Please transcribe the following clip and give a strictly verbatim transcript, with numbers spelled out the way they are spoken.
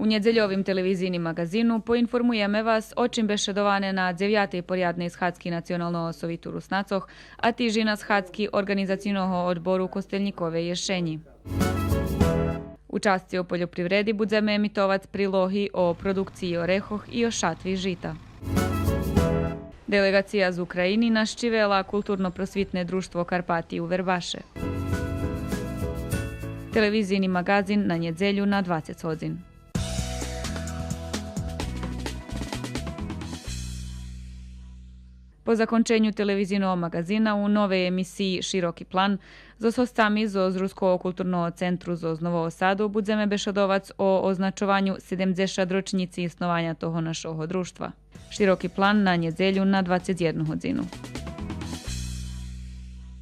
Нєдзельовим телевизийним маґазину поинформуєме вас о чим бешедоване на дзевятей порядней схадзки Националного совиту Руснацох, а тиж и на схадзки Орґанизацийного одбору Костельниковей єшенї. У часци о польопривреди будземе емитовац прилоги о продукциї орехох и о шатви жита. Делеґация з України нащивела Културно-просвитне дружтво Карпати у Вербаше. Телевизийни маґазин на нєдзелю на двацец годзин. По законченю телевизийного маґазина у новей емисиї Широки план зоз госцами зоз Руского културного центру зоз Нового Саду будземе бешедовац о означованю седемдзешат рочнїци иснованя того нашого дружтва. Широки план на нєдзелю на двацец єдну годзину.